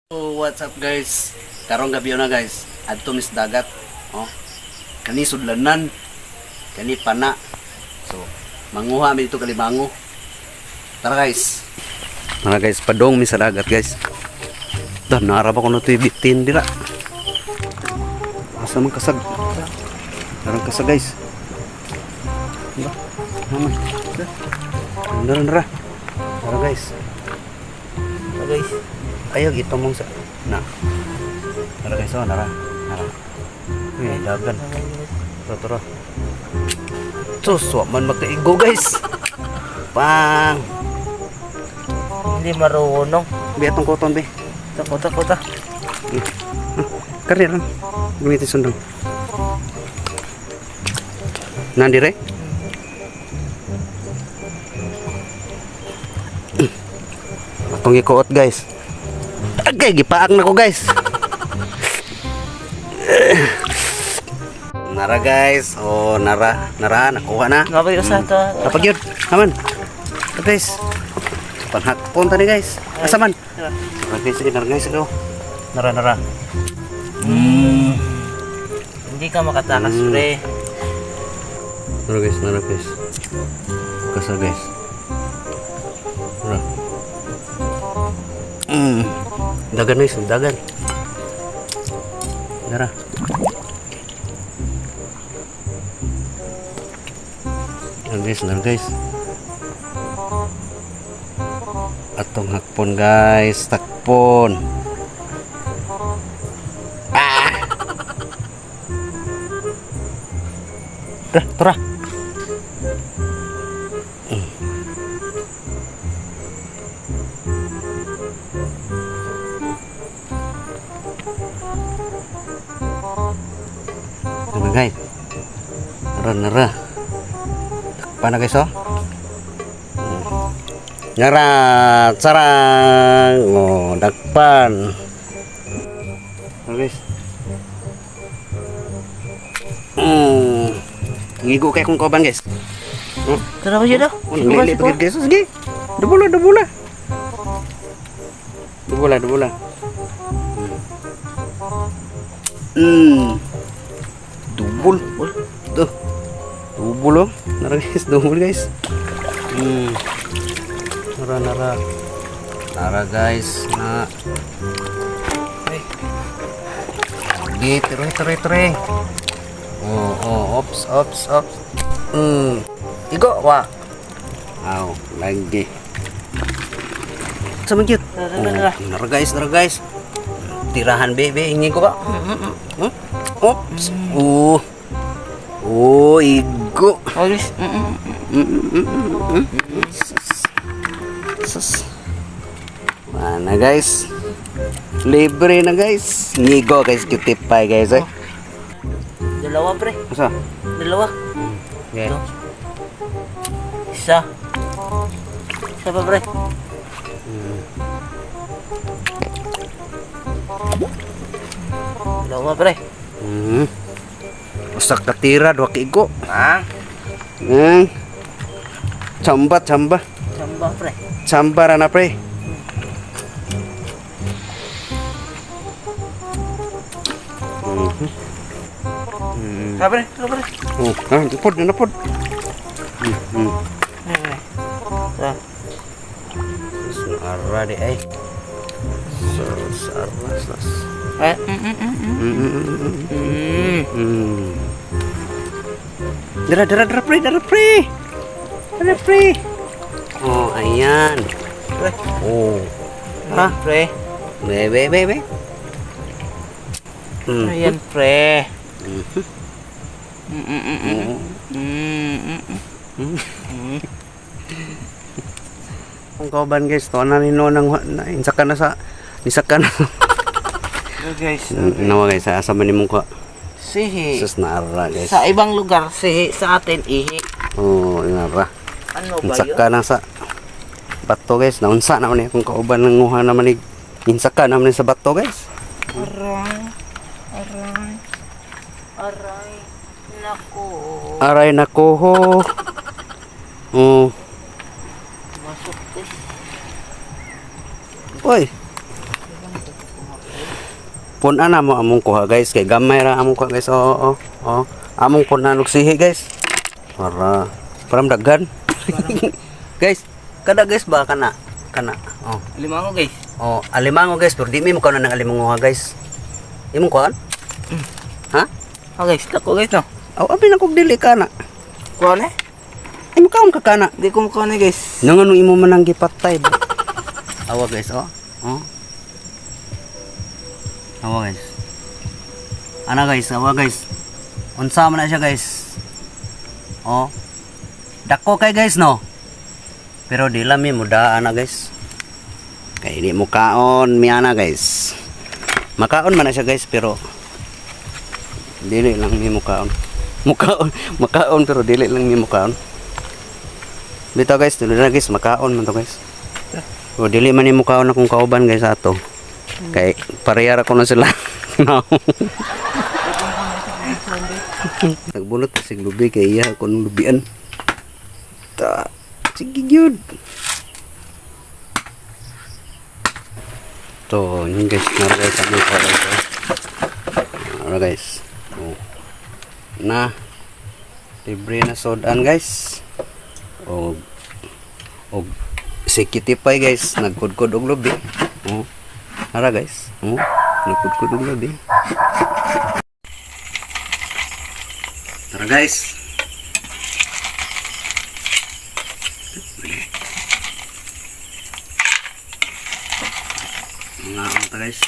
Oh, what's up, guys? Karong gabi na, guys. Adto mis dagat. Oh. Kani sudlanan. Kani pana. So, manguha mi dito kalimango. Tara, guys. Tara, guys, padong mi sa dagat, guys. Dah naara ba ko na bitin dira. Asa man kasag? Tarang kasag, guys. Diba? Naman. Nara nara. Tara, guys. So, guys. Ayaw gito mong sa na. Nara, guys, oh, nara. Nara. Uy, dagan. Tara, tara. Sus, wa man makaigo, guys. Pang. Hindi marunong. Bi atong koton be. Tako, tako, ta. Kari lang. Gamitin sundang. Nandire? Atong ikuot, guys. Agay, gipaak na ko, guys. Nara, guys. Oh, nara. Nara, nakuha na. Ngabay usa ta. Kapag yun, naman. Ito, guys. Panghakpon tani, guys. Asa man? Tara. Nara, guys, sige, nara, guys, ikaw. Nara, nara. Hindi ka makatakas, pre. Nara, guys, nara, guys. Kasa, guys. Nara. Dagan, guys, dagan. Nara. Nara, guys, nara, guys. Atong hakpon, guys, takpon. Ah! Tara, tara. Ano, guys? Nara, nara. Takpan na, guys, oh. Nara, sarang. Oh, dakpan. Nara, guys. Ngigo kay kong kauban, guys. Tara ba yun? Oh, nglili pa gid, guys. Sige. Dubula, dubula. Dubula, dubula. Dubul. Tuh. Dubul oh. Nara, guys, dubul, guys. Nara, nara. Nara, guys, na. Ay. Sige, tire, tire, tire. Oh, ops, ops, ops. Igo, wa. Aw, lagi. Sa man cute. Tara, tara, tara. Oh, nara, guys, nara, guys. Tirahan be, be, ingin ko ba? Ops. Oh. Oh, igo. Oh, guys. Sus. Mana, guys? Libre na, guys. Ngigo, guys, cutie pie, guys, eh. Dalawa, pre. Asa? Dalawa. Okay. Ito. Isa. Isa pa, pre. Dalawa, pre. Usa ka tira, duha ka igo. Ah? Chamba, chamba. Samba, pre. Chamba ra na, pre. Tara, pre. Tara, pre. Oh, ah, napod, napod. Ay, ay. Tara. Sus, ara di ay. Sus, ara, sus. Ay. Dara, dara, dara, pre, dara, pre. Dara, pre. Oh, ayan. Pre. Oh. Tara, pre. Be, be, be, be. Ayan, pre. Ang kauban, guys, to na nino nang na, insaka na sa insaka na. So, guys. Nawa, guys, asa man nimong ko. Sihi. Sus, naara, guys. Sa ibang lugar, sihi. Sa atin, ihi. Oh, naara. Ano ba yun? Insaka na sa bato, guys. Naunsa na man akong kauban nanguha naman ni insaka naman ni sa bato, guys. Aray. Aray. Aray. Nako. Aray nako ho. Oh. Masok, guys. Oy. Punan na mo among kuha, guys, kay gamay ra among kuha, guys. Oo, oo, oo. Among punan og sihi, guys. Para parang daghan. Guys, kada, guys, ba kana kana. Oh. Limango, guys. Oh, alimango, guys, pero di mi mo kaon ng alimango ha, guys. Imong kuan? Ha? Oh guys, dako, guys, no. Aw, abi na kog dili kana. Kuha na. Ay mo kaon ka kana. Di ko mukha na, guys. Nang ano imo man ang gipatay ba? Awa, guys, oh. Oh. Awa, guys. Ana, guys, awa, guys. Unsa man na siya, guys? Oh. Dako kay, guys, no. Pero di lang mi muda ana, guys. Kay di mo kaon mi ana, guys. Makaon man na siya, guys, pero dili lang mi mukaon. Mukaon, makaon pero dili lang mi mukaon. Bitaw, guys, tuloy na, guys, makaon man to, guys. O dili man ni mukaon akong kauban, guys, ato. Kay parehara ko na sila. No. Nagbunot pa sig lubi kay iya ako nung lubian. Ta, sige gyud. To, yun, guys, nara, guys, among kuha, guys. Oh. Nara, guys. Oh. Na libre na sodan, guys. Og og si Kitty Pie, guys, nagkudkod og lubi. Oh. Nara, guys. Oh, nagkudkod og lubi. Tara, guys. Mga ta, guys.